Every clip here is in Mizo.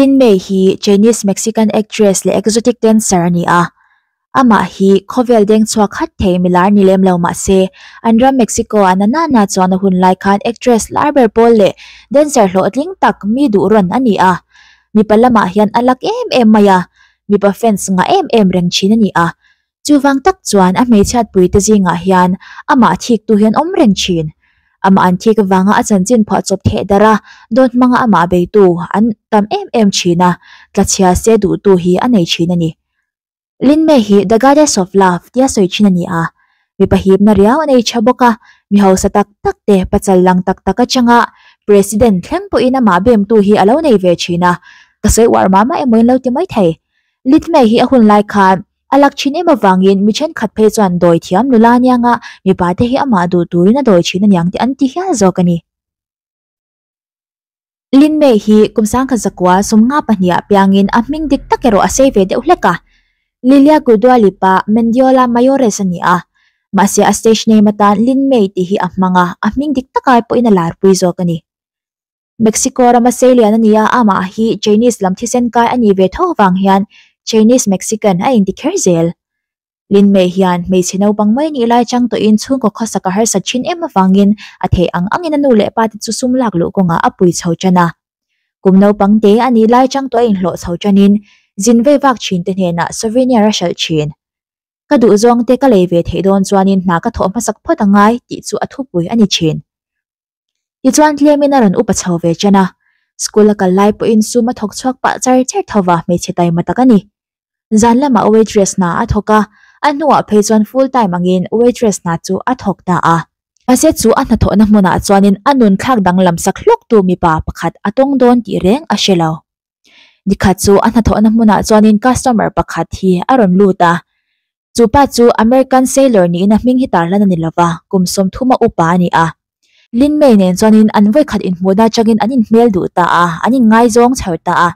Lin May hi Chinese-Mexican actress leh exotic dancer a ni a. Amah hi khawvel deng chhuak hat thei milar ni lem lo mah se, an ram Mexico-ah na na na chuan a hun lai khan actress lar ber pawl leh dancer hlawhtling tak mi duh rawn a ni a. Mipa lamah hian a lak em em mai a, mipa fans ngah em em reng thin a ni a. Chuvang tak chuan a hmeichhiatpuite zingah hian amah thiktu hi an awm reng thin. Amah an thik avanga a chanchin phuahchawp theh darh a, dawt hmanga amah beitu an tam em em thin a, tlachhia se duhtu hi a nei thin a ni. Lin May hi The Goddess of Love tia sawi thin a ni a, mipa hipna riau a nei tha bawk a, mi hausa tak tak te pachal lang tak tak atanga President thleng pawhin amah bemtu hi a lo nei ve thin a, ka sawi uar mah mah emaw in lo ti mai thei. Lin May hi a hun lai khan a lak thin em avangin mi thenkhat phei chuan dawi thiam nula anianga mipa te hi amah duh turin a dawi thin aniang tih an ti hial zawk a ni. Lin May hi kum sangkhat zakua sawmnga pahniha piangin a hming dik tak erawh a sei ve deuh hlek a. Lilia Gudualipa Mendiola Mayores a ni a, mahse a stage name atan Lin May tih hi a hmang a, a hming dik tak ai pawhin a larpui zawk a ni. Mexico rama seilian a ni a, amah hi Chinese lam thisen kai a nih ve tho avang hian Chinese-Mexican a inti kher zel. Lin May hian hmeichhe naupang mai nih lai chang tawhin chhungkaw khawsak a harsat thin em avangin a theih ang angin a nu leh pa te chu sum lak luh kawngah a pui chho tan a. Kum naupang te a nih lai chang tawh a inhlawh chho tanin zin vei vak thin te hnenah souvenir a hralh thin. Ka duhzawng te ka lei ve theih dawn chuanin hna ka thawh hmasak phawt a ngai tih chu a thupui a ni thin. Tichuan tlemin a rawn upa chho ve chen a, school a kal lai pawhin sum a thawk chhuak pah char char tho va hmeichhe taima tak a ni. Zan lamah waitress hna a thawk a, a hnuah phei chuan full time angin waitress hna chu a thawk ta a. Mahse chu a hnathawhna hmunah chuanin a nun thlak danglam sak hlawktu mipa pakhat a tawng dawn tih reng a hre lo. Nikhat chu a hnathawhna hmunah chuanin customer pakhat hi a rawn lut a, Chu pa chu American sailor niin a hming hi tarlan a ni lova, kum 30 a upa a ni a. Lin May nen chuanin an vawikhat inhmuhna atangin an inhmel duh ta a, an inngaizawng chho ta a.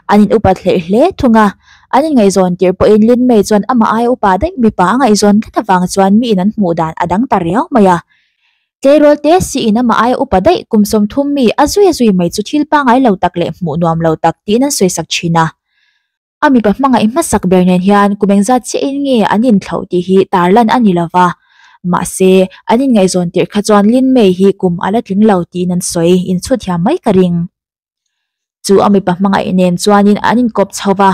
An in upat hleih hle thung a, an inngaihzawn tirh pawhin Lin May chuan amah aia upa daih mipa a ngaihzawn tlat avang chuan mi in an hmuh dan a dang ta riau mai a. Tleirawl te siin amah aia upa daih kum 30 mi a zui a zui mai chu thil pangngai lo tak leh hmuh nuam lo tak tiin an sawisak thin a. A mipa hmangaih hmasak ber nen hian kum engzat chiahin nge an inthlauh tih hi tarlan a ni lova, mahse an inngaihzawn tirh kha chuan Lin May hi kum a la tling lo tiin an sawi inchhut hiam mai ka ring. Chu a mipa hmangaih nen chuanin an inkawp chho va,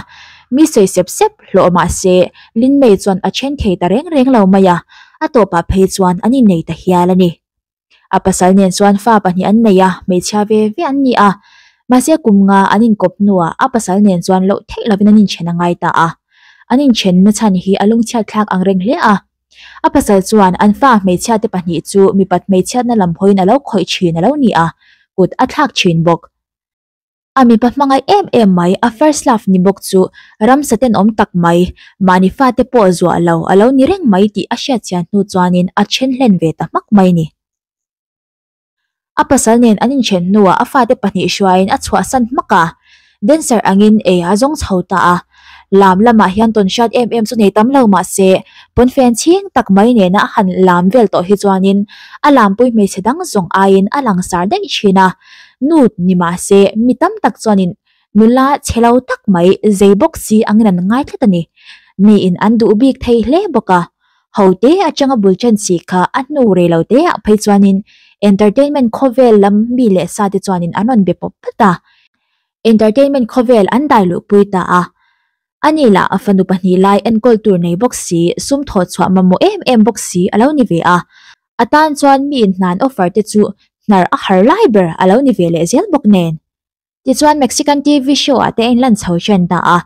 mi sawi sep sep hlawh mahse Lin May chuan a then thei ta reng reng lo mai a, a tawpah phei chuan an innei ta hial a ni. A pasal nen chuan fa pahnih an nei a, hmeichhia ve ve an ni a. Mahse kum nga an inkawp hnuah a pasal nen chuan loh theih lovin an inthen a ngai ta a. An inthenna chhan hi a lungchhiat thlak ang reng hle a. A pasal chuan an fa hmeichhia te pahnih chu mipat hmeichhiatna lam hawiin a lo khawih thin a lo ni a, kut a thlak thin bawk. A mipa hmangaih em em mai, a first love ni bawk chu ramsa tenawm tak mai, mahni fate pawh zuah lo a lo ni reng mai tih a hriatchian hnu chuanin a then hlen ve ta hmak mai ni. A pasal nen an inthen hnuah a fate pahnih hruaiin a chhuahsan hmak a, dancer angin ei a zawng chho ta a. Lam lamah hian tawn hriat em em chu nei tam lo mah se, pawnfen chhing tak mai nena a han lam vel tawh hi chuanin a lampui hmeichhe dang zawng aiin a langsar daih thin a. Nu ni mah se mi tam tak chuanin nula chhe lo tak mai zei bawk si angin an ngai tlat a ni. Miin an duh bik thei hle bawk a. Ho te atanga bul chen si kha a hnu rei lo te ah phei chuanin entertainment khawvel lam mi leh sa te chuanin an rawn be pawp pawt a. Entertainment khawvel an dai luhpui ta a. Ani lah a fanu pahnih lai enkawl tur nei bawk si, sum thawh chhuah mamawh em em bawk si a lo ni ve a. A tan chuan mi inhnan offer te chu hnar a har lai ber a lo ni ve leh zel bawk nen. Tichuan Mexican TV show ah te a inlan chho chen ta a.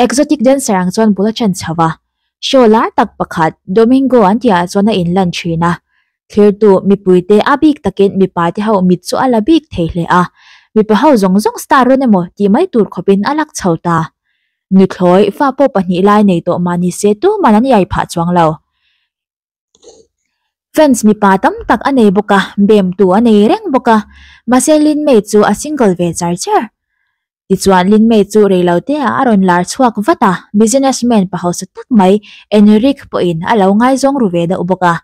Exotic dancer ang chuan bul a chen chho a. Show lar tak pakhat Domingo an tih ah chuan a inlan thin a. Thlirtu mipuite a bik takin mipa te ho mit chu a la bik thei hle a, mipa ho zawng zawng star rawn emaw tih mai tur khawpin a lak chho ta. Nuthlawi fa pawh pahnih lai nei tawh mah ni se tuman an iai phah chuang lo. Fans mipa tam tak a nei bawk a, bemtu a nei reng bawk a, mahse Lin May chu a single ve char char. Tichuan Lin May chu reiloteah a rawn lar chhuak vat a, businessman pa hausa tak mai Enrique pawhin a lo ngaizawng ru ve deuh bawk a.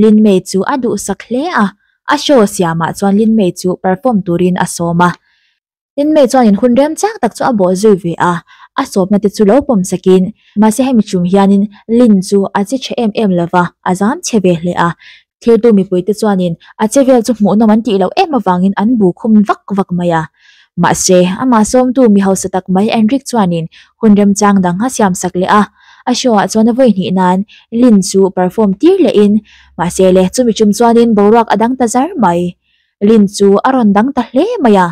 Lin May chu a duhsak hle a, a show siamah chuan Lin May chu perform turin a sawm a. Tin May chuanin hun remchang tak chu a bawh zui ve a, a sawpna te chu lo pawm sakin, mahse hemi tum hianin Lin chu a che tha em em lova, a zam chhe ve hle a. Thirtu mipuite chuanin a che vel chu hmuhnawm an tih loh em avangin an bu khum vak vak mai a. Mahse, amah sawmtu mi hausa tak mai Enrique chuanin hun remchang dang a siam sak leh a, a show ah chuan a vawi hnih nan Lin chu perform tir lehin, mahse le chumi tum chuanin boruak a dang ta zar mai. Lin chu a rawn dang ta hle mai a,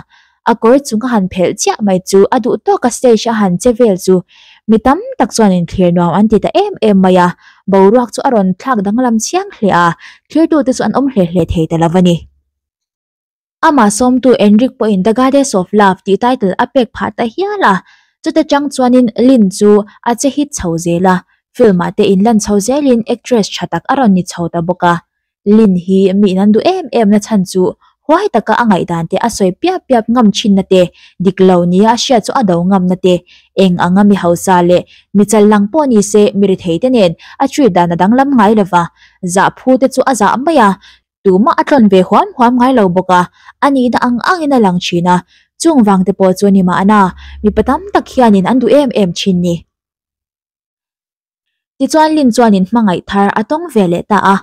a kawr chung a han phelh chiah mai chu a duh tawk a stage a han che vel chu mi tam tak chuan inthlir nuam an ti ta em em mai a, boruak chu a rawn thlak danglam chiang hle a, thirtute chu an awm hle hle thei ta lo a ni. Amah sawmtu Enrique pawhin The Goddess of Love tih title a pek phah ta hial a, chuta chang chuanin Lin chu a che hit chho zel a, film ah te inlan chho zelin actress tha tak a rawn ni chho ta bawk a. Lin hi miin an duh em em na chhan chu huai taka a ngaihdan te a sawi piap piap ngam thin na te, dik lo nia a hriat chu a do ngam na te, eng anga mi hausa leh mi chal lang pawh ni se mi rethei te nen a treat dan a danglam ngai lova, zah phu te chu a zah mai a, tumah a tlawn ve huam huam ngai lo bawk a, a nihna ang angin a lang thin a, chung vang te pawh chu ni mahna mipa tam tak hianin an duh em em thin ni. Tichuan Lin chuan in hmangaih thar a tawng ve leh ta a,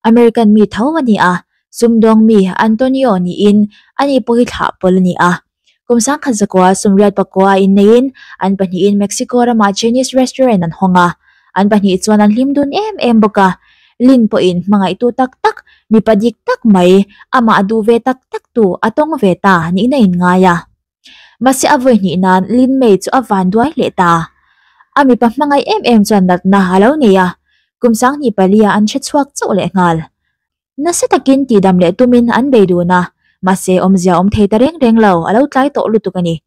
American mi tho a ni a, sumdawng mi Antonio niin ani pawh hi thlah pawl a ni a. Kum 1900 80 a inneiin an pahnihin Mexico ramah Chinese restaurant an hawng a, an pahnih chuan an hlim dun em em bawk a. Lin pawhin hmangaihtu tak tak, mipa dik tak mai, amah duh ve tak tak tu a tawng ve ta niin a inngai a. Mahse a vawi hnih nan Lin Mei chu a van duai leh ta. A mipa hmangaih em em chuan natna a lo nei a, kum 24 ah an hre chhuak chauh leh nghal. Nasa takin tihdam leh tumin an bei dun a, mahse awmzia awm thei ta reng reng lo, a lo tlai tawh lutuk a ni.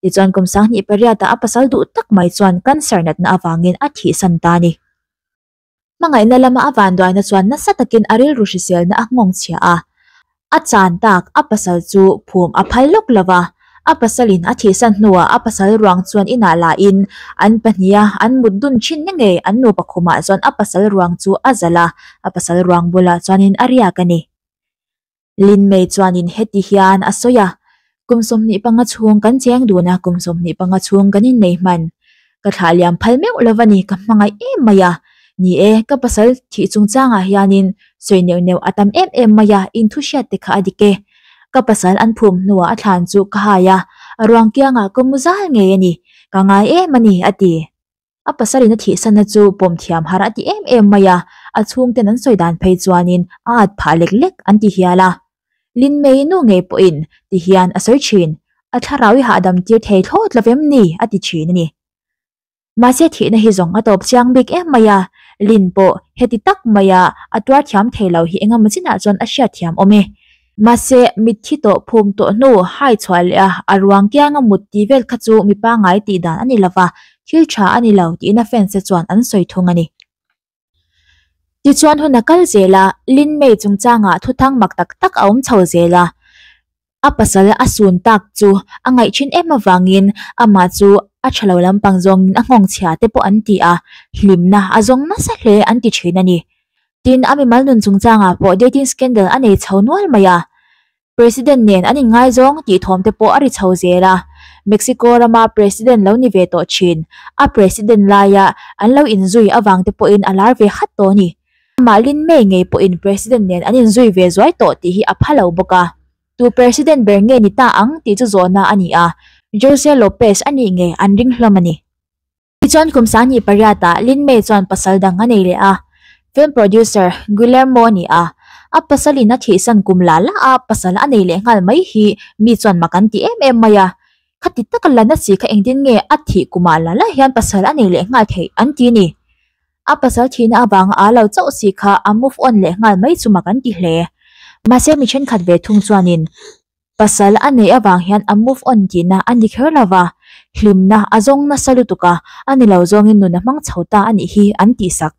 Tichuan kum 28 ah a pasal duh tak mai chuan cancer natna avangin a thihsan ta a ni. Hmangaihna lama a vanduaina chuan nasa takin a rilru hriselna a nghawng chhia a. A chan tak a pasal chu phum a phal lawk lo va, a pasalin a thihsan hnuah a pasal ruang chuan inah lahin an pahniha an mut dun thin na ngei an nupa khumah chuan a pasal ruang chu a zalh a, a pasal ruang bulah chuanin a riak a ni. Lin Mei chuanin heti hian a sawi a, Kum 25 chhung kan cheng dun a, kum 25 chhung kan innei hman. Ka thlah liam phal meuh lo a ni, ka hmangaih em mai a. Ni e, ka pasal thih chungchangah hianin sawi neuh neuh a tam em em mai a, inthu hriat te kha a dik e. Ka pasal an phum hnuah a thlan chu ka hai a, a ruang kiangah ka mu zal ngei a ni, ka ngai em a ni, a ti. A pasalin a thihsanna chu pawm thiam har a ti em em mai a, a chhungten an sawi dan phei chuanin a at phah lek lek an ti hial a. Lin Mei nu ngei pawhin ti hian a sawi thin, A thlarau i hahdam tir thei thlawt lo vem ni? a ti thin a ni. Mahse thihna hi zawng a tawp chiang bik em mai a, Lin pawh heti tak maia a tuar thiam thei lo hi engemaw chinah chuan a hriat thiam awm e. Mahse, mitthi tawh phum tawh hnu hai chhuah leh a, a ruang kianga mut tih vel kha chu mi pangngai tih dan a ni lova, thil tha a ni lo tiin a fans te chuan an sawi thung a ni. Tichuan hun a kal zel a, Lin Mei chungchangah thuthang mak tak tak a awm chho zel a, a pasal a sun tak chu a ngaih thin em avangin amah chu a tha lo lampang zawngin a nghawng chhia te pawh an ti a, hlimna a zawng nasa hle an ti thin a ni. Tin, a mimal nun chungchangah pawh dating scandal a nei chho nual mai a. President nen an inngaizawng tih thawm te pawh a ri chho zel a. Mexico rama President lo ni ve tawh thin, a President laia an lo inzui avang te pawhin a lar ve hat tawh a ni. Amah Lin May ngei pawhin President nen an inzui ve zuai tawh tih hi a pha lo bawk a. Tu President ber nge ni ta ang tih chu zawhna a ni a, Jose Lopez a nih ngei an ring hlawm a ni. Tichuan kum 28 ah Lin May chuan pasal dang a nei leh a, film producer Guillermo a ni a, a pasalin a thihsan kum la la a pasal a nei leh nghal mai hi mi chuan mak an ti em em mai a, khati taka la na si kha engtin nge a thih kumah la la hian pasal a nei leh nghal theih an ti ni. A pasal thihna avanga a lo chauh si kha a move on leh nghal mai chu mak an ti hle. Mahse mi thenkhat ve thung chuanin Pasal a neih avang hian a move on tihna a ni kher lova, hlimna a zawng nasa lutuk a, a ni lo zawngin nun a hmang chho ta a nih hi an tihsak.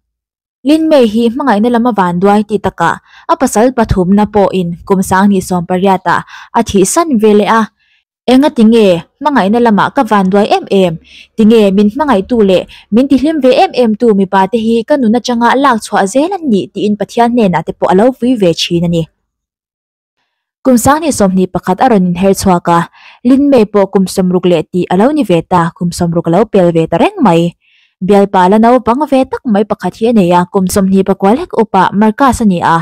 Lin May hi hmangaihna lama vanduai tih takah a pasal pathumna pawhin kum 2018 ah a thihsan ve leh a, Enga tinge hmangaihna lamah ka vanduai em em? Tinge min hmangaihtu leh min tihlim ve em em tu mipa te hi ka nun atanga lak chhuah zel an nih tiin Pathian hnenah te pawh a lo vui ve thin a ni. Kum 2021 a rawn inher chhuak a, Lin May pawh kum 60 leh tih a lo ni ve ta, kum 60 a lo pel ve ta reng mai. Bialpa la naupang ve tak mai pakhat hi a nei a, kum 29 lek upa Marcus a ni a.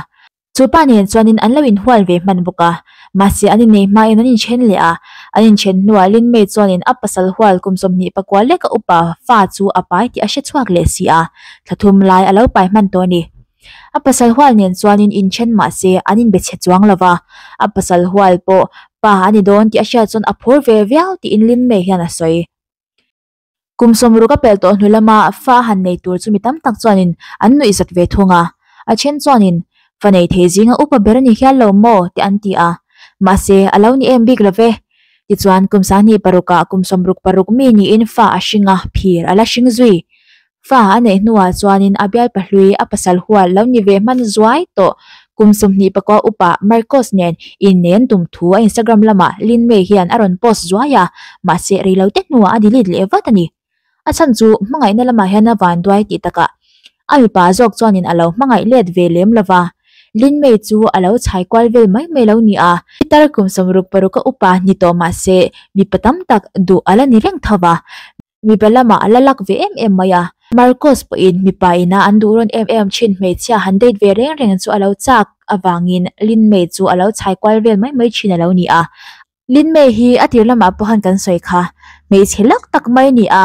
Chu pa nen chuanin an lo inhual ve hman bawk a, mahse an innei hmain an inthen leh a. An inthen hnuah Lin May chuanin a pasal hual kum 29 leka upa fa chu a pai tih a hre chhuak leh si a, thla thum lai a lo pai hman tawh a ni. A pasal hual nen chuanin inthen mah se an inbe chhe chuang lo va, a pasal hual pawh pa a ni dawn tih a hriat chuan a phur ve viau tiin Lin May hian a sawi. Kum 60 a pel tawh hnu lama fa a han nei tur chu mi tam tak chuanin an nuih zat ve thung a, a then chuanin, Fa nei thei zinga upa ber a ni hial lo maw? te an ti a, mahse a lo ni em bik lo ve. Tichuan kum 26 ah kum 66 mi niin fa a hring a, phir a la hring zui. Fa a neih hnuah chuanin a bial pahlui a pasal hual lo ni ve hman zuai tawh kum 29 upa Marcos nen innei an tum thu a Instagram lamah Lin May hian a rawn post zuai a, mahse reilote hnuah a delete leh vat a ni. A chhan chu hmangaihna lamah hian a vanduai tih takah a mipa zawk chuanin a lo hmangaih let ve lem lova, Lin May chu a lo chhai kual vel mai mai lo ni a. Pitar kum 66 a upa ni tawh mahse mipa tam tak duh a la ni reng tho va, Mipa lamah a la lak ve em em mai a. Marcos pawhin mipa ina an duh rawn em em thin hmeichhia han date ve reng reng chu a lo chak avangin Lin May chu a lo chhai kual vel mai mai thin a lo ni a. Lin May hi a tir lamah pawh han kan sawi kha hmeichhe lak tak mai a ni a,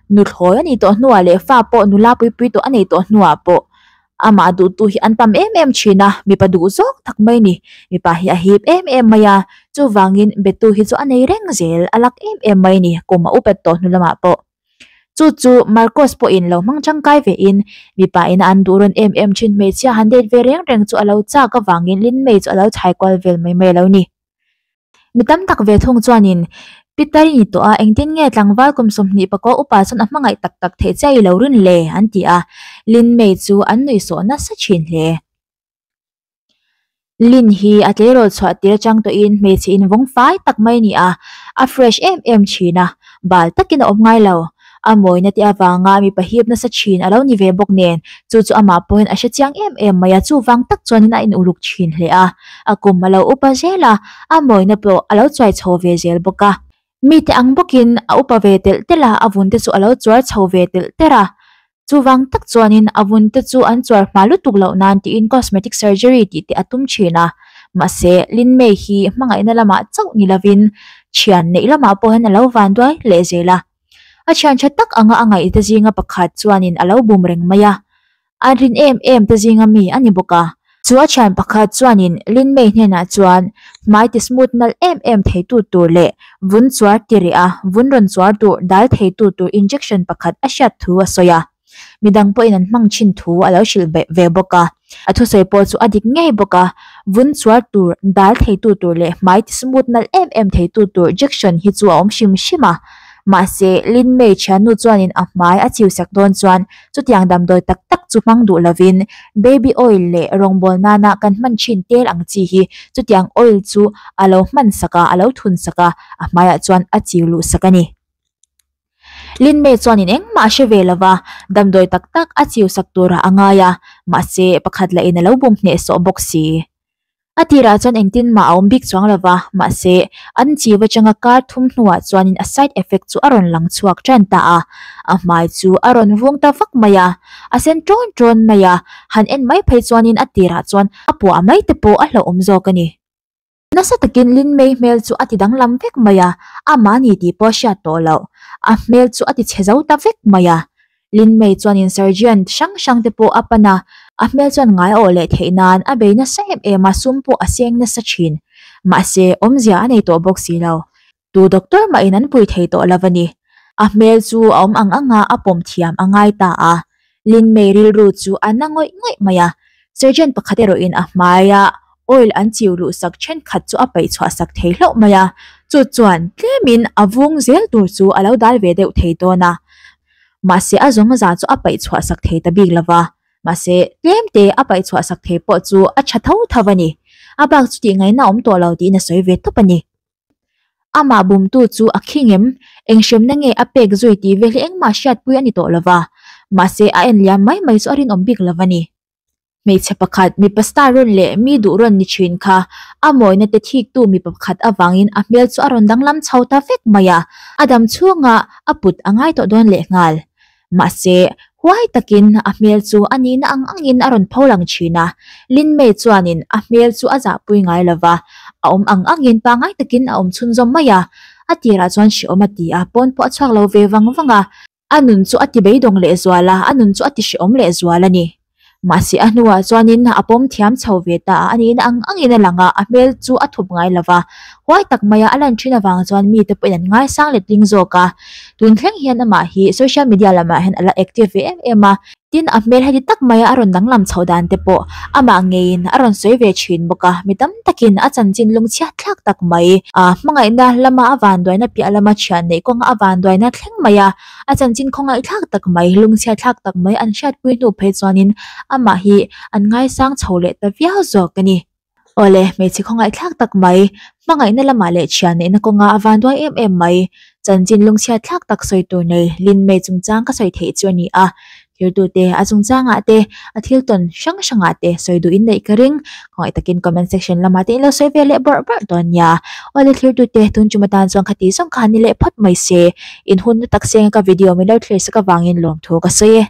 nuthlawi a nih tawh hnuah leh fa pawh nula puipui tawh a nei tawh hnuah pawh Amah duhtu hi an tam em em thin a, mipa duh zawk tak mai ni. Mipa hi a hip em em mai a, chuvangin betu hi chu a nei reng zel, a lak em em mai ni, kum a upet tawh hnu lamah pawh. Chu chu Marcos pawhin lo hmang tangkai vein, mipa ina an duh rawn em em thin hmeichhia han date ve reng reng chu a lo chak avangin Lin May chu a lo chhai kual vel mai mai lo ni. Mi tam tak ve thung chuanin, Pitar i ni tawh a, engtin nge tlangval kum 29 upa chuan a hmangaih tak tak theih che i lo rin le? an ti a, Lin May chu an nuihsawh nasa thin hle. Lin hi a tleirawl chhuah tir atang tawhin hmeichhe invawng fai tak mai a ni a, a fresh em em thin a, bal takin a awm ngai lo. A mawina te avanga mipa hip nasa thin a lo ni ve bawk nen, chu chu amah pawhin a hre chiang em em mai a, chuvang tak chuanin a inuluk thin hle a. A kum a lo upa zel a, a mawina pawh a lo chuai chho ve zel bawk a. Mite ang bawkin a upa ve telh telh a, a vun te chu a lo chuar chho ve telh telh a. Chuvang tak chuanin a vun te chu an chuar hma lutuk loh nan tiin cosmetic surgery tih te a tum thin a. Mahse, Lin May hi hmangaihna lamah chauh ni lovin thian neih lamah pawh hian a lo vanduai leh zel a. A thian tha tak anga a ngaih te zinga pakhat chuanin a lo bum reng mai a. A rin em em te zinga mi a ni bawk a. Chu a thian pakhat chuanin Lin May hnenah chuan hmai ti smooth nalh em em theitu tur leh vun chuar ti reh a vun rawn chuar duh dal theitu tur injection pakhat a hriat thu a sawi a. Midang pawhin an hmang thin thu a lo hrilh ve bawk a. A thusawi pawh chu a dik ngei bawk a, vun chuar tur, dal theitu tur leh hmai ti smooth nalh em em theitu tur jection hi chu a awm hrim hrim a. Mahse, Lin May thiannu chuanin a hmai a chiu sak dawn chuan chutiang damdawi tak tak chu hmang duh lovin baby oil leh rawngbawl nana kan hman thin tel ang chi hi chutiang oil chu a lo hman sak a, a lo thun sak a, a hmaiah chuan a chiu luh sak a ni. Lin May chuanin engmah a hre ve lo va, damdawi tak tak a chiu sak turah a ngai a, mahse pakhat lahin a lo bum hneh sawh bawk si. A tirah chuan engtin mah a awm bik chuang lo va, mahse an chiu atanga kar thum hnuah chuanin a side effect chu a rawn lang chhuak tan ta a, a hmai chu a rawn vung ta vak mai a, a sen ṭawn ṭawn mai a, han en mai phei chuanin a tirah chuan a puah mai te pawh a hlauhawm zawk a ni. Nasa takin Lin May hmel chu a ti danglam vek mai a, amah ni tih pawh a hriat tawh loh. A hmel chu a ti chhe zo ta vek mai a. Lin May chuanin surgeon hrang hrang te pawh a pan a, a hmel chuan ngai awh leh theih nan a bei nasa em em a, sum pawh a seng nasa thin. Mahse, awmzia a nei tawh bawk si lo. Tu doctor mahin an pui thei tawh lo a ni. A hmel chu a awm ang ang a, a pawm thiam a ngai ta a. Lin May rilru chu a na ngawih ngawih mai a. Surgeon pakhat erawhin a hmaia oil an chiu luh sak thenkhat chu a paih chhuah sak thei hlauh mai a. Chu chuan tlemin a vung zel tur chu a lo dal ve deuh thei dawn a. Mahse a zawng za chu a paih chhuah sak thei ta bik lo va. Mahse tlem te a paih chhuah sak thei pawh chu a tha tho tho a ni. A bak chu tih ngaihna awm tawh lo tiin a sawi ve tawp a ni. Amah bumtu chu a khing em? Eng hremna nge a pek zui tih vel hi engmah hriatpui a ni tawh lo va, mahse a en liam mai mai chu a rinawm bik lo a ni. Hmeichhe pakhat mipa star rawn leh mi duh rawn ni thin kha a mawina te thiktu mipa pakhat avangin a hmel chu a rawn danglam chho ta vek mai a, a dam chhunga a put a ngai tawh dawn lehnghal. Mahse, huai takin a hmel chu a nihna ang angin a rawn pho lang thin a, Lin Mei chuanin a hmel chu a zahpui ngai lo va, a awm ang angin pangngai takin a awm chhunzawm mai a, a tirah chuan hrehawm a ti a, pawn pawh a chhuak lo ve vang vang a. A nun chu a ti beidawng lehzual a, a nun chu a ti hrehawm lehzual a ni. Mahse a hnuah chuanin a pawm thiam chho ve ta a, a nihna ang angin a lang a, a hmel chu a thup ngai lo va. Huai tak maia a lan thin avang chuan mite pawhin an ngaisang letling zawk a. Tun thleng hian amah hi social media lamah hian a la active ve em em a, Tin, a hmel heti tak maia a rawn danglam chhoh dan te pawh amah ngeiin a rawn sawi ve thin bawk a, mi tam takin a chanchin lungchhiat thlak tak mai, a hmangaihna lama a vanduaina piah lama thian neih kawnga a vanduaina thleng mai a, a chanchin khawngaihthlak tak mai, lungchhiat thlak tak mai an hriatpui hnu phei chuanin amah hi an ngaisang chho leh ta viau zawk a ni. Awle, hmeichhe khawngaihthlak tak mai, hmangaihna lamah leh thian neihna kawnga a vanduai em em mai. Chanchin lungchhiat thlak tak sawi tur nei Lin Mei chungchang ka sawi theih chu a ni a. Thirtute, a chungchangah te, a thil tawn hrang hrangah te sawi duhin neih ka ring. Khawngaih takin comment section lamah te in lo sawi ve leh bawrh bawrh dawn nia. Awle thirtute, tun tum atan chuan khati zawng kha ni leh phawt mai se. In hun na tak senga ka video min lo thlir sak avangin lawmthu ka sawi e.